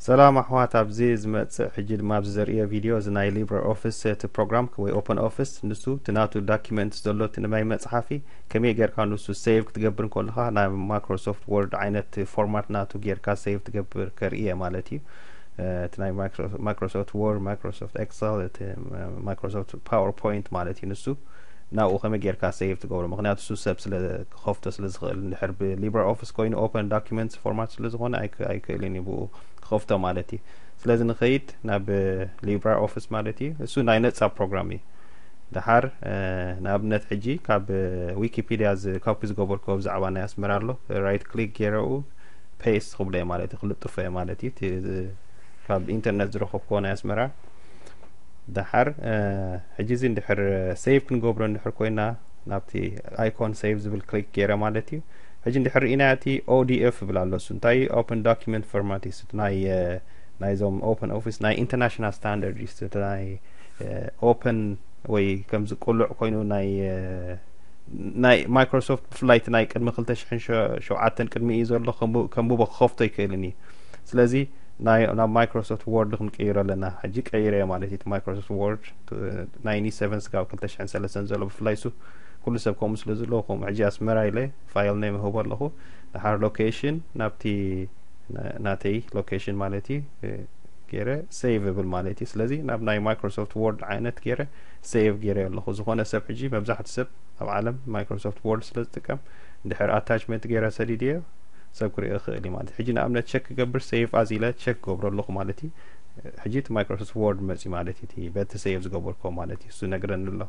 ሰላም ኣሕዋት፣ ኣብዚ ዝመጽእ ሕጂ ድማ ኣብዚ ዘርእዮ ቪድዮ እዚ ናይ ሊብረ ኦፊስ እቲ ፕሮግራም ወይ ኦፕን ኦፊስ ንሱ እቲ ናቱ ዳኪመንት ዘሎ እቲ ንማይ መጽሓፊ ከመይ ጌርካ ንሱ ሴቭ ክትገብር እንከለኻ ናብ ማይክሮሶፍት ወርድ ዓይነት ፎርማት ናቱ ጌርካ ሴቭ ትገብር ከርእየ ማለት እዩ። እቲ ናይ ማይክሮሶፍት ወርድ፣ ማይክሮሶፍት ኤክሰል፣ እቲ ማይክሮሶፍት ፓወርፖይንት ማለት እዩ። ንሱ ናብኡ ከመይ ጌርካ ሴቭ ትገብሮ? ምክንያቱ እሱ ሰብ ስለ ክኸፍቶ ስለ ዝኽእል፣ እንድሕር ብሊብረ ኦፊስ ኮይኑ ኦፐን ዶኪመንትስ ፎርማት ስለ ዝኾነ ኣይክ- ኣይክእልን እዩ ብኡ ክኸፍቶ ማለት እዩ። ስለዚ ንኸይድ ናብ ሊብረ ኦፊስ ማለት እዩ። እሱ ናይ ነጻ ፕሮግራም እዩ። ደሓር ንኣብነት ሕጂ ካብ ዊኪፒድያ ኮፒ ዝገበርኩዎ ብዛዕባ ናይ ኣስመራ ኣሎ፣ ራይት ክሊክ ገይረኡ ፔስት ክብሎ እየ ማለት እዩ፣ ክልጥፎ እየ ማለት እዩ። ካብ ኢንተርነት ዝረኸብኩዎ ናይ ኣስመራ። ደሓር ሕጂ እዚ እንድሕር ሴቭ ክንገብሮ እንድሕር ኮይና ናብቲ ኣይኮን ሴቭ ዝብል ክሊክ ገይረ ማለት እዩ። ሕጂ እንድሕር ርኢና እቲ ኦዲኤፍ ይብል ኣሎ። እሱ እንታይ ኦፕን ዶኪመንት ፎርማት እዩ። ናይ ናይዞም ኦፕን ኦፊስ ናይ ኢንተርናሽናል ስታንዳርድ እዩ። ናይ ኦፕን ወይ ከምዚ ቁሉዕ ኮይኑ ናይ ናይ ማይክሮሶፍት ብፍላይ እቲ ናይ ቅድሚ ክልተ ሽሕን ሸውዓተን ቅድሚ እዩ ዘሎ ከንብቦ ክኸፍቶ ይክእልን እዩ። ስለዚ ናይ ናብ ማይክሮሶፍት ወርድ ክንቀይሮ ኣለና። ሕጂ ቀይረ ማለት እዩ። ማይክሮሶፍት ወርድ ናይ ኒ ሰቨን ስጋብ ክልተ ሽሕን ሰለስተን ዘሎ ብፍላይ እሱ ኩሉ ሰብ ከምኡ ስለ ዘለዎ ከምኡ ሕጂ ኣስመራ ኢለ ፋይል ናይ ምህቦ ኣለኹ። ደሓር ሎኬሽን ናብቲ ናተይ ሎኬሽን ማለት እዩ። ገይረ ሴቭ እብል ማለት እዩ። ስለዚ ናብ ናይ ማይክሮሶፍት ወርድ ዓይነት ገይረ ሴቭ ገይረ ኣለኹ። ዝኾነ ሰብ ሕጂ መብዛሕትኡ ሰብ ኣብ ዓለም ማይክሮሶፍት ወርድ ስለ ዝጥቀም እንድሕር ኣታችመንት ገይረ ሰዲድዮ ሰብ ክሪኦ ይኽእል እዩ ማለት እዩ። ሕጂ ንኣብነት ቸክ ክገብር ሴቭ ኣዝ ኢለ ቸክ ክገብሮ ኣለኹ ማለት እዩ። ሕጂ እቲ ማይክሮሶፍት ወርድ መፂ ማለት እዩ። በቲ ሴቭ ዝገበርኮ ማለት እዩ። እሱ ነግረኒ ኣሎ።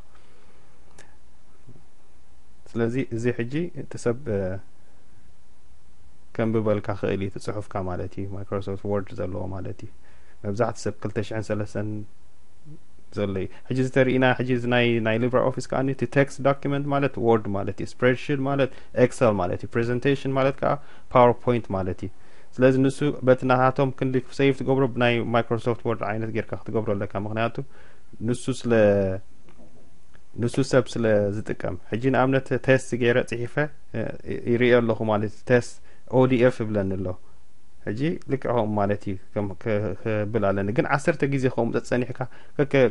ስለዚ እዚ ሕጂ እቲ ሰብ ከንብበልካ ክእል እዩ እቲ ጽሑፍካ ማለት እዩ። ማይክሮሶፍት ወርድ ዘለዎ ማለት እዩ። መብዛሕትኡ ሰብ ክልተ ሽሕን ሰለስተን ዘሎ እዩ። ሕጂ ዝተርእና ሕጂ ናይ ናይ ሊብረ ኦፊስ ከኣ እቲ ቴክስት ዶኪመንት ማለት ወርድ ማለት እዩ። ስፕሬድሺት ማለት ኤክሰል ማለት እዩ። ፕሬዘንቴሽን ማለት ከኣ ፓወርፖይንት ማለት እዩ። ስለዚ ንሱ በቲ ናታቶም ክንዲ ሴቭ ትገብሮ ብናይ ማይክሮሶፍት ወርድ ዓይነት ጌርካ ክትገብሮ ኣለካ። ምክንያቱ ንሱ ስለ ንሱ ሰብ ስለ ዝጥቀም። ሕጂ ንኣብነት ቴስት ገይረ ጽሒፈ ይርእዮ ኣለኹ ማለት እዩ። ቴስት ኦዲኤፍ ይብለኒ ኣሎ። ሕጂ ልክዕ ከምኡ ማለት እዩ ክብል ኣለኒ። ግን ዓሰርተ ግዜ ከምኡ ጸጸኒሕካ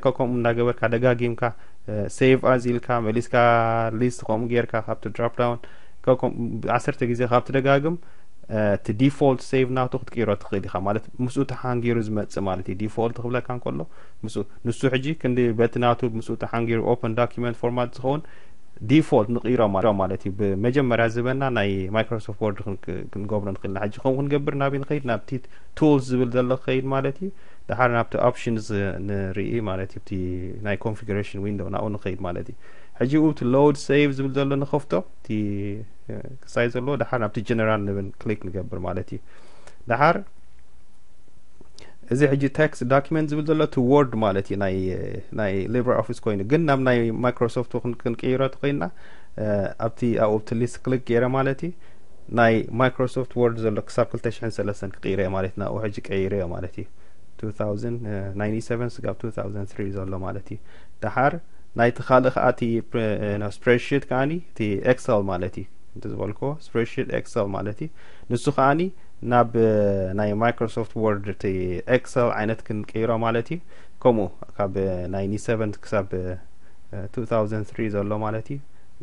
ከምኡ እንዳገበርካ ደጋጊምካ ሴቭ ኣዝ ኢልካ መሊስካ ሊስት ከምኡ ጌርካ ካብቲ ድራፕ ዳውን ዓሰርተ ግዜ ካብ ትደጋግም እቲ ዲፎልት ሴቭ ናቱ ክትቅይሮ ትኽእል ኢኻ ማለት ምስኡ ተሓንጊሩ ዝመጽእ ማለት እዩ። ዲፎልት ክብለካ እንከሎ ምስኡ ንሱ ሕጂ ክንዲ በቲ ናቱ ምስኡ ተሓንጊሩ ኦፕን ዶኪመንት ፎርማት ዝኸውን ዲፎልት ንቕይሮ ማለት እዩ። ብመጀመርያ ዝበና ናይ ማይክሮሶፍት ወርድ ክንገብሮ ንኽእል ኢና። ሕጂ ከምኡ ክንገብር ናበይ ንኸይድ? ናብቲ ቱልስ ዝብል ዘሎ ክኸይድ ማለት እዩ። ደሓር ናብቲ ኦፕሽንስ ንርኢ ማለት እዩ። እቲ ናይ ኮንፊግሬሽን ዊንዶ ናብኡ ንኸይድ ማለት እዩ። ሕጂ እቲ ሎድ ሴቭ ዝብል ዘሎ ንኸፍቶ እቲ ክሳይ ዘለዎ ደሓር ናብቲ ጀነራል ንብል ክሊክ ንገብር ማለት እዩ። ደሓር እዚ ሕጂ ቴክስት ዶኪመንት ዝብል ዘሎ እቲ ወርድ ማለት እዩ ናይ ናይ ሊብረ ኦፊስ ኮይኑ ግን ናብ ናይ ማይክሮሶፍት ክንቅይሮ ተኮይንና ኣብቲ ኣብኡ ኣብቲ ሊስት ክሊክ ገይረ ማለት እዩ ናይ ማይክሮሶፍት ወርድ ዘሎ ክሳብ ክልተ ሽሕን ሰለስተን ክቅይረ ማለት ናብኡ ሕጂ ቀይረዮ ማለት እዩ። two thousand ninety-seven ስጋብ two thousand three ዘሎ ማለት እዩ። ደሓር ናይቲ ካልእ ከዓ እቲ ስፕሬድሺት ከዓኒ እቲ ኤክሰል ማለት እዩ። እቲ ዝበልክዎ ስፕሬድሺት ኤክሰል ማለት እዩ። ንሱ ከዓኒ ናብ ናይ ማይክሮሶፍት ወርድ እቲ ኤክሰል ዓይነት ክንቅይሮ ማለት እዩ። ከምኡ ካብ ናይ ኒ ሰቨን ክሳብ two thousand three ዘሎ ማለት እዩ።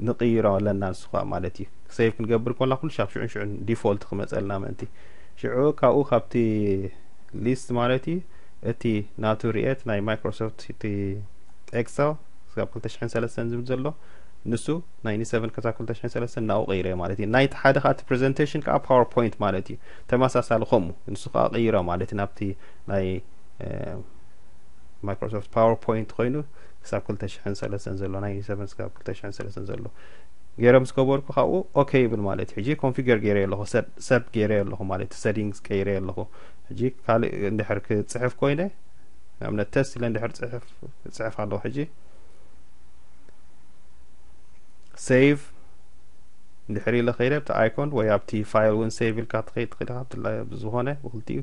ንቅይሮ ኣለና ንሱ ከዓ ማለት እዩ። ሴቭ ክንገብር ኮላ ኩሉ ሻብ ሽዑን ሽዑን ዲፎልት ክመፀልና ምእንቲ ሽዑ ካብኡ ካብቲ ሊስት ማለት እዩ እቲ ናቱ ርኤት ናይ ማይክሮሶፍት እቲ ኤክሰል ክሳብ ክልተ ሽሕን ሰለስተን ዝብል ዘሎ ንሱ ናይ ኒ ሰቨን ክሳብ ክልተ ሽሕን ሰለስተን ናብኡ ቀይረ ማለት እዩ። ናይቲ ሓደ ከዓ እቲ ፕሬዘንቴሽን ከዓ ፓወርፖይንት ማለት እዩ። ተመሳሳሊ ከምኡ ንሱ ከዓ ቀይሮ ማለት እዩ ናብቲ ናይ ማይክሮሶፍት ፓወርፖይንት ኮይኑ ክሳብ ክልተ ሽሕን ሰለስተን ዘሎ ናይ ኒ ሰቨን ክሳብ ክልተ ሽሕን ሰለስተን ዘሎ ገይረ ምስ ገበርኩ ካብኡ ኦኬ ይብል ማለት እዩ። ሕጂ ኮንፊገር ገይረ ኣለኹ ሰብ ገይረ ኣለኹ ማለት እዩ። ሰቲንግስ ቀይረ ኣለኹ። ሕጂ ካልእ እንድሕር ክጽሕፍ ኮይነ ንኣብነት ቴስት ኢለ እንድሕር ጽሕፍ ጽሕፍ ኣለኹ ሕጂ ሴቭ እንድሕር ኢለ ከይደ ኣብቲ ኣይኮን ወይ ኣብቲ ፋይል እውን ሴቭ ኢልካ ትኸይድ ትኽእል ኢኻ። ብዝኾነ ብክልቲኡ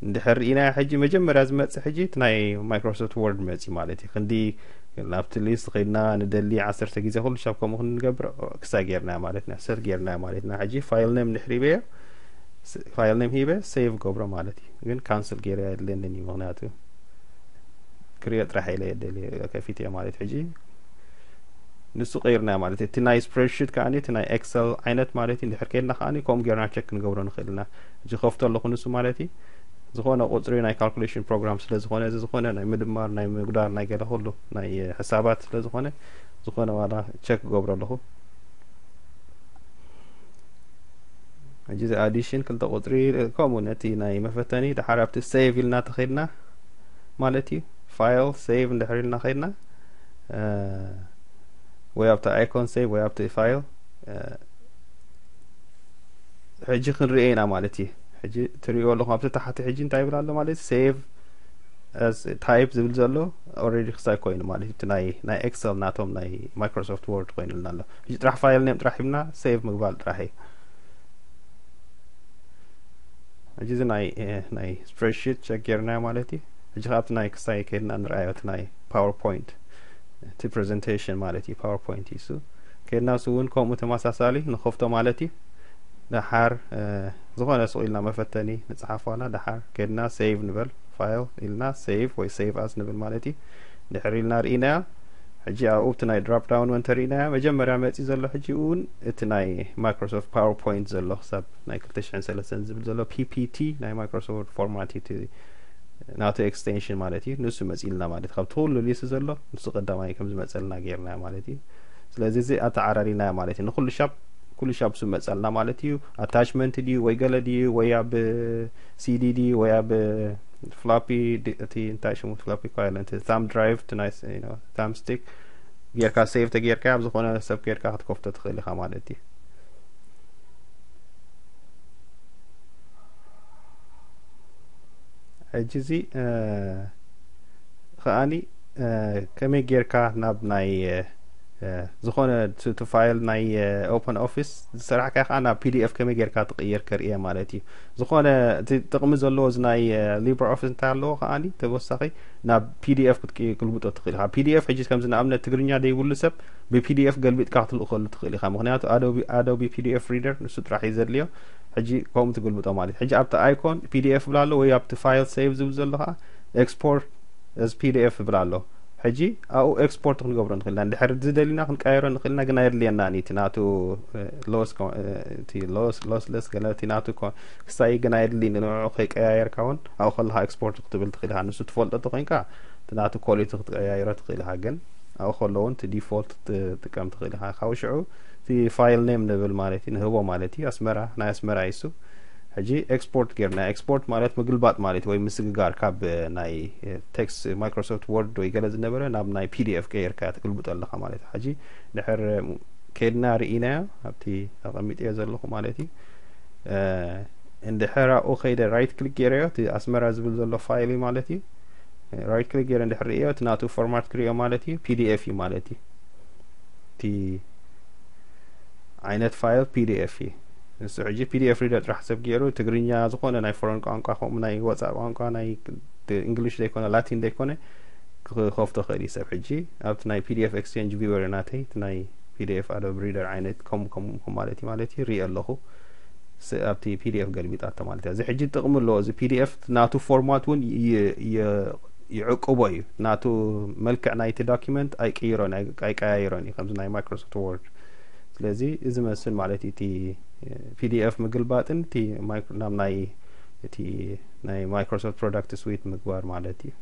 እንድሕር ርኢናዮ ሕጂ መጀመርያ ዝመጽእ ሕጂ እቲ ናይ ማይክሮሶፍት ወርድ መጺ ማለት እዩ። ክንዲ ናብቲ ሊስት ከይድና ንደሊ ዓሰርተ ግዜ ኩሉ ሻብ ከምኡ ክንገብር ክሳ ጌርናዮ ማለት ኢና ሰት ጌርናዮ ማለት ኢና። ሕጂ ፋይል ኔም እንድሕር ሂበዮ file name ሂበ save ገብሮ ማለት እዩ። ግን cancel ገይረ የድልየንን እዩ፣ ምክንያቱ ክሪኦ ጥራሕ ኢለ የደሊ ከፊት እየ ማለት እዩ። ሕጂ ንሱ ቀይርና ማለት እዩ። እቲ ናይ spreadsheet ከኣ እቲ ናይ Excel ዓይነት ማለት እዩ። እንድሕር ከይድና ከኣ ከምኡ ጌርና check ክንገብሮ ንኽእል ኢና። ሕጂ ከፍቶ ኣለኹ ንሱ ማለት እዩ። ዝኾነ ቁፅሪ ናይ calculation program ስለ ዝኾነ፣ እዚ ዝኾነ ናይ ምድማር፣ ናይ ምጉዳል፣ ናይ ገለ ኩሉ ናይ ሕሳባት ስለ ዝኾነ፣ ዝኾነ ዋላ check ክገብሮ ኣለኹ። ሕጂ እዚ addition ክልተ ቁፅሪ ከምኡ ነቲ ናይ መፈተኒ ደሓር ኣብቲ save ኢልና ተኸድና ማለት እዩ። File save እንድሕር ኢልና ኸድና ወይ ኣብቲ icon save ወይ ኣብቲ file ሕጂ ክንሪኦ ኢና ማለት እዩ። ሕጂ ትሪኦ ኣለኹም ኣብቲ ታሕቲ ሕጂ እንታይ ይብል ኣሎ ማለት እዩ? Save as type ዝብል ዘሎ already ክሳይ ኮይኑ ማለት እዩ። እቲ ናይ ናይ Excel ናቶም ናይ Microsoft Word ኮይኑልና ኣሎ። ሕጂ ጥራሕ file name ጥራሕ ሂብና save ምግባል ጥራሕ እዩ። ሕጂ እዚ ናይ ናይ spreadsheet check ጌርና ማለት እዩ። ሕጂ ካብቲ ናይ ክሳይ ከድና ንርኣዮ እቲ ናይ PowerPoint እቲ presentation ማለት እዩ። PowerPoint እዩ እሱ። ከድና እሱ እውን ከምኡ ተመሳሳሊ ንኸፍቶ ማለት እዩ። ደሓር ዝኾነ ስቕ ኢልና መፈተኒ ንፅሓፍ ዋላ ደሓር ከድና save ንበል። File ኢልና save ወይ save as ንብል ማለት እዩ። ድሕር ኢልና ርኢናያ። ሕጂ ኣብኡ እቲ ናይ drop down መን ተሪእናያ መጀመርያ መፂ ዘሎ ሕጂ እውን እቲ ናይ Microsoft PowerPoint ዘሎ ክሳብ ናይ ክልተ ሽሕን ሰለስተን ዝብል ዘሎ PPT ናይ Microsoft format እቲ ናቱ extension ማለት እዩ። ንሱ መፂልና ማለት ካብቲ ኩሉ list ዘሎ ንሱ ቀዳማይ ከም ዝመፀልና ጌርና ማለት እዩ። ስለዚ እዚ ኣተዓራሪና ማለት እዩ። ንኩሉ ሻብ ኩሉ ሻብ እሱ መፀልና ማለት እዩ። Attachment ድዩ ወይ ገለ ድዩ ወይ ኣብ CD ድዩ ወይ ኣብ floppy እቲ እንታይ ሽሙ floppy እኳ የለን እቲ thumb drive እቲ ናይ thumb stick ጌርካ save ተጌርካ ኣብ ዝኾነ ሰብ ጌርካ ክትከፍቶ ትኽእል ኢኻ ማለት እዩ። ሕጂ እዚ ከኣኒ ከመይ ጌርካ ናብ ናይ ዝኾነ እቲ file ናይ Open Office ዝሰራሕካ ከዓ ናብ PDF ከመይ ጌርካ ትቕይር ከርእየ ማለት እዩ። ዝኾነ እቲ ጥቕሚ ዘለዎ እዚ ናይ LibreOffice እንታይ ኣለዎ ከኣኒ ተወሳኺ ናብ PDF ክትቅልብጦ ትኽእል ኢኻ። PDF ሕጂ ከምዚ ንኣብነት ትግርኛ ዘይብሉ ሰብ ብ PDF ገልቢጥካ ክትልእከሉ ትኽእል ኢኻ። ምክንያቱ Adobe PDF Reader ንሱ ጥራሕ እዩ ዘድልዮ። ሕጂ ከምኡ ትግልብጦ ማለት እዩ። ሕጂ ኣብቲ icon PDF ብላ ኣሎ ወይ ኣብቲ file save ዝብል ዘሎ ከዓ export as PDF ብላ ኣሎ። ሕጂ ኣብኡ export ክንገብሮ ንኽእል ኢና። እንድሕር ዝደሊና ክንቀያይሮ ንኽእል ኢና፣ ግን ኣየድልየናን እዩ። እቲ ናቱ lossless ገለ እቲ ናቱ ክሳይ ግን ኣየድልይን። ንዕኡ ከይቀያየርካ እውን ኣብኡ ከለኻ export ክትብል ትኽእል ኢኻ። ንሱ ትፈልጦ ተኮይንካ እቲ ናቱ quality ክትቀያይሮ ትኽእል ኢኻ። ግን ኣብኡ ከሎ እውን እቲ default ትጥቀም ትኽእል ኢኻ። ካብ ሽዑ እቲ file name ንብል ማለት እዩ፣ ንህቦ ማለት እዩ። ኣስመራ፣ ናይ ኣስመራ እዩ እሱ። ሕጂ export ጌርና፣ export ማለት ምግልባጥ ማለት ወይ ምስግጋር ካብ ናይ text Microsoft Word ወይ ገለ ዝነበረ ናብ ናይ PDF ቀይርካ ትግልብጦ ኣለኻ ማለት እዩ። ሕጂ ድሕር ከድና ርኢናዮ ኣብቲ ኣቐሚጥዮ ዘለኹ ማለት እዩ። እንድሕር ኣብኡ ከይደ right click ገይረዮ እቲ ኣስመራ ዝብል ዘሎ file እዩ ማለት እዩ። Right click ገይረ እንድሕር ርእዮ እቲ ናቱ format ክርእዮ ማለት እዩ። PDF እዩ ማለት እዩ። እቲ ዓይነት file PDF እዩ። ንሱ ሕጂ PDF Reader ጥራሕ ሰብ ገይሩ ትግርኛ ዝኾነ ናይ foreign ቋንቋ ከምኡ ናይ ወፃእ ቋንቋ ናይ English ዘይኮነ Latin ዘይኮነ ክኸፍቶ ክእል እዩ ሰብ። ሕጂ ኣብቲ ናይ PDF Exchange Viewer ናተይ እቲ ናይ PDF Adobe Reader ዓይነት ከም ከም ከም ማለት እዩ ማለት እዩ ርኢ ኣለኹ። ስ- ኣብቲ PDF ገልቢጣቶ ማለት እዩ። እዚ ሕጂ ጥቕሚ ኣለዎ። እዚ PDF ናቱ format እውን ይ- ይ- ይዕቅቦ እዩ። ናቱ መልክዕ ናይቲ document ኣይቅይሮን ኣይ- ኣይቀያይሮን እዩ ከምዚ ናይ Microsoft Word። ስለዚ እዚ መስል ማለት እዩ እቲ PDF ምግልባጥን እቲ ማይክ- ናብ ናይ እቲ ናይ Microsoft Product Suite ምግባር ማለት እዩ።